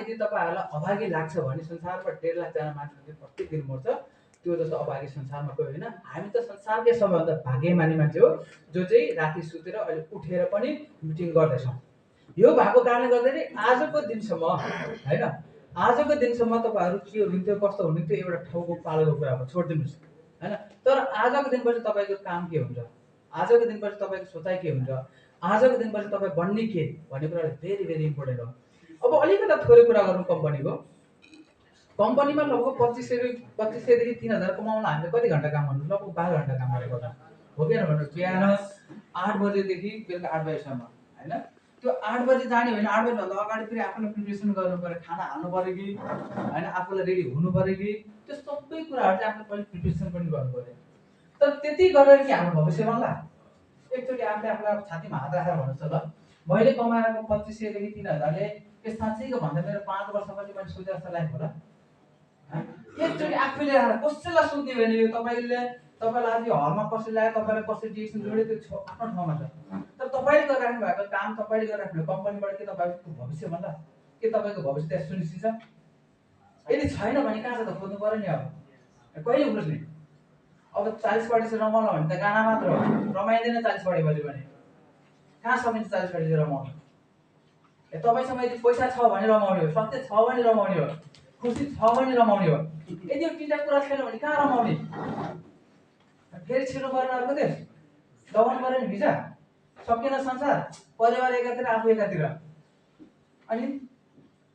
यदि तपाईहरुलाई अभागी लाग्छ भने संसारमा 1.5 लाख जना मान्छे प्रत्येक दिन मर्छ, त्यो जस्तो अभागी संसारमा कोही होइन। हामी त संसारकै सबैभन्दा भाग्यमानी मान्छे हो जो चाहिँ राति सुतेर अहिले उठेर पनि मिटिङ गर्दैछौँ। यो भएको कारणले गर्दाखेरि आजको दिनसम्म हैन, आजको दिनसम्म तपाईहरु के हुनुहुन्थ्यो कस्तो हुनुहुन्थ्यो एउटा ठाउँको पालोको कुरा हो, छोड्दिनुस् हैन। तर आजको दिनपछि तपाईको काम के हुन्छ, आजको दिनपछि तपाईको सोचाइ के हुन्छ, आजको दिनपछि तपाईँ बन्ने के भन्ने कुरा भेरी भेरी इम्पोर्टेन्ट हो। अब अलिकति थोरै कुरा गरौँ कम्पनीको। कम्पनीमा लगभग 2500 देखि 3000 कमाउन हामीले कति घण्टा काम गर्नु, लगभग 12 घण्टा काम गरेको होला हो कि भन्नु। बिहान 8 बजेदेखि बेलुका 8 बजेसम्म हैन। त्यो 8 बजे जाने होइन, 8 बजेभन्दा अगाडि फेरि आफूलाई प्रिपरेसन गर्नु पर्यो, खाना हाल्नु पर्यो कि हैन, आफूलाई रेडी हुनु पर्यो कि, त्यो सबै कुराहरु चाहिँ आफूले पहिले प्रिपरेसन पनि गर्नु पर्यो। तर त्यति गरेर कि हाम्रो भविष्य बन्ला। एकचोटि आफूले आफूलाई छातीमा हात राखेर भन्नुहोस् त, ल मैले कमाएको 2500 देखि 3000 ले के साँच्चैको भन्दा मेरो 5 वर्षपछि मैले सोचे जस्तो लाइफ होला? एकचोटि आफूले कसैलाई सोध्ने होइन। यो तपाईलाई आज यो हलमा कसले ल्यायो, तपाईलाई कसले डिसिसन जोड्यो, त्यो आफ्नो ठाउँमा छ। तर तपाईले गरिराख्नु भएको काम, तपाईले गरिराख्नु भएको कम्पनीबाट के तपाईको भविष्य बन्ला? के तपाईको भविष्य त्यहाँ सुनिश्चित छ? यदि छैन भने कहाँ छ त खोज्नु पर्यो नि। अब कहिले उठ्नुहोस् नि, अब 40 पार्टी चाहिँ रमाउन भने त गाना मात्र हो, रमाइँदैन 40 पार्टी बजे भने। कहाँ सकिन्छ 40 पार्टी चाहिँ रमाउन? तपाईसँग यदि पैसा छ भने रमाउने हो, स्वास्थ्य छ भने रमाउने हो, खुसी छ भने रमाउने हो। यदि यो तीनटा कुरा छैन भने कहाँ रमाउने? फेरि छिर्नु पर्ने अर्को देश, दबाउनु पर्यो नि भिजा, सकिएन संसार, परिवार एकातिर आफू एकातिर। अनि